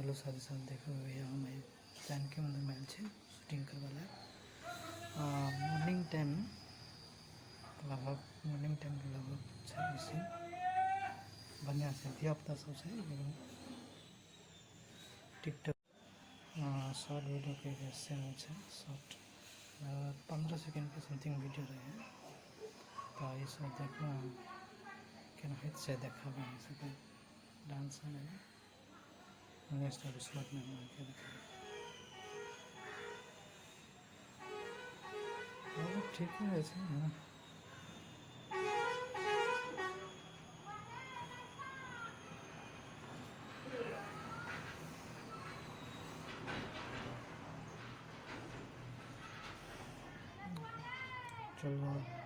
Hello साथी सब, देखो भैया हम आइ जानकी मंदिर में आयल छी शूटिंग करबा ला। मॉर्निंग टाइम में लगभग मॉर्निंग टाइम के लगभग छै ई सीन। बढ़िया छै, धिया पुता सब छै, लेकिन टिकटॉक शॉर्ट वीडियो के सीन छै। शॉर्ट 15 सेकेंड के समथिंग वीडियो रहे, तऽ ई सब देखू केना होइत छै, देखाबे अहाँ सबके डांस में। नेक्स्ट एपिसोड में हम अहाँके देखाबे। ठीके होइ छै। हँ, चलू।